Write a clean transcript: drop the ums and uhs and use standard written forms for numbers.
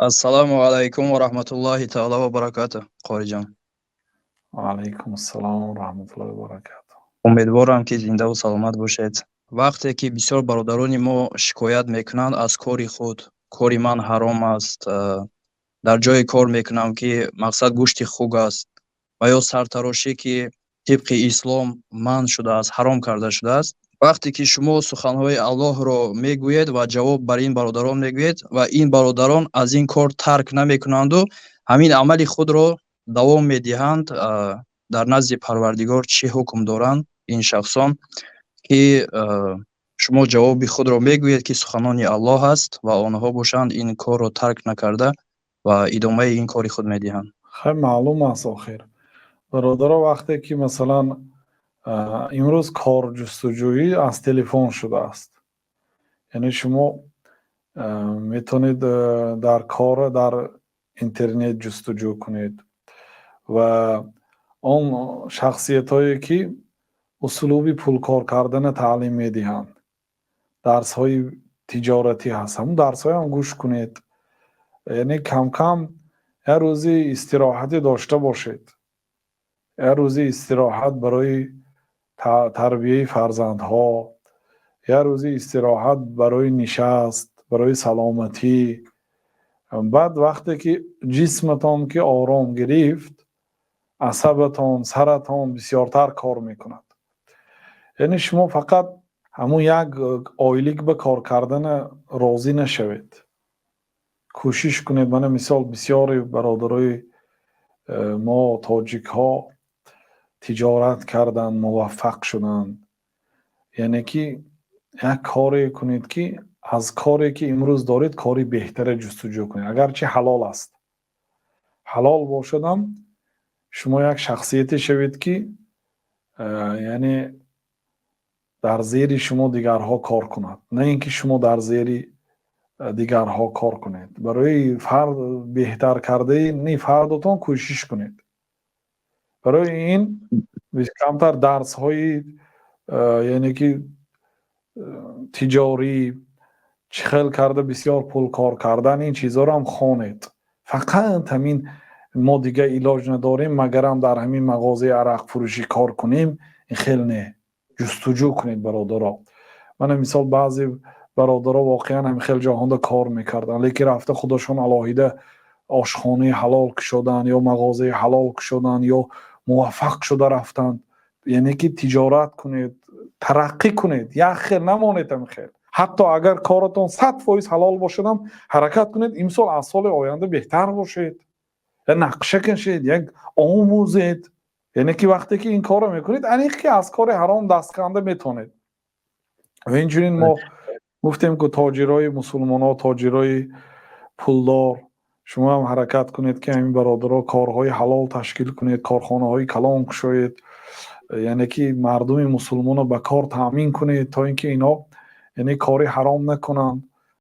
Ассалому алайкум ва раҳматуллоҳи таъоло ва баракатуҳ, Қориҷон. Ва алайкум ассалом ва раҳматуллоҳи ва баракатуҳ. Умедворам, ки зиндаву саломат бошед. Вақте ки бисёр бародарони мо шикоят мекунанд аз кори худ, кори ман ҳаром аст, дар ҷое кор мекунам, ки мақсад гӯшти хук аст ва ё сартарошӣ, ки тибқи ислом манъ шудааст, ҳаром карда шудааст. Вақте ки шумо суханҳои Аллоҳро мегӯед ва ҷавоб бар ин бародарон мегӯед ва ин бародарон аз ин кор тарк намекунанду ҳамин амали худро давом медиҳанд, дар назди Парвардигор чӣ ҳукм доранд ин шахсон, ки шумо ҷавоби худро мегӯед, ки суханони Аллоҳ аст, ва онҳо бошанд, ин корро тарк накарда ва идомаи ин кори худ медиҳанд? Хай, маълум аст охир. Бародаро, вақте ки, масалан, имрӯз корҷустуҷӯӣ аз телефон шудааст. Яъне шумо метавонед дар кор дар интернет ҷустуҷӯ кунед ва он шахсиятҳое, ки услуби пулкор кардана таълим медиҳанд, дарсҳои тиҷоратӣ ҳаст, ҳамун дарсҳоям гӯш кунед. Яъне кам-кам як рӯзи истироҳатӣ дошта бошед. Як рӯзи истироҳат барои тарбияи фарзандҳо, як рӯзи истироҳат барои нишаст, барои саломатӣ. Баъд вақте ки ҷисматон ки ором гирифт, асабатон, саратон бисёртар кор мекунад. Яъне шумо фақат ҳамун як ойлик ба кор кардана розӣ нашавед. Кӯшиш кунед, мана мисол, бисёри бародарои мо тоҷикҳо тиҷорат карданд, муваффақ шуданд. Яъне ки як коре кунед, ки аз коре, ки имрӯз доред, кори беҳтаре ҷустуҷӯ кунед, агарчи ҳалол аст. Ҳалол бошадам, шумо як шахсияте шавед, ки яъне дар зери шумо дигарҳо кор кунад, на ин ки шумо дар зери дигарҳо кор кунед. Барои фард беҳтар кардани фардатон кӯшиш кунед. Барои ин камтар дарсҳои, яъне ки тиҷорӣ, чӣ хел карда бисёр пул кор кардан, ин чизҳоро ҳам хонед. Фақат ҳамин мо дига илоҷ надорем, магарам дар ҳамин мағозаи арақфурӯшӣ кор кунем, ин хел не. Ҷустуҷӯ кунед, бародаро. Мана мисол, баъзе бародаро воқеан ҳамин хел ҷоҳонда кор мекарданд, лекин рафта худашон алоҳида ошхонаи ҳалол кушоданд ё мағозаи ҳалол кушоданд ё муваффақ шуда рафтанд. Яъне ки тиҷорат кунед, тараққӣ кунед, як хел намонед ҳамин хел. Ҳатто агар коратон 100% ҳалол бошадам, ҳаракат кунед, имсол аз соли оянда беҳтар бошед. Як нақша кашед, як омӯзед. Яъне ки вақте ки ин корро мекунед, аниқ ки аз кори ҳаром даст канда метавонед. Ва инчунин мо гуфтем, ки тоҷирои мусулмонҳо, тоҷирои пулдор, шумо ҳам ҳаракат кунед, ки ҳамин бародаро корҳои ҳалол ташкил кунед, корхонаҳои калон кушоед, яъне ки мардуми мусулмонро ба кор таъмин кунед, то ин ки инҳо яъне кори ҳаром накунанд.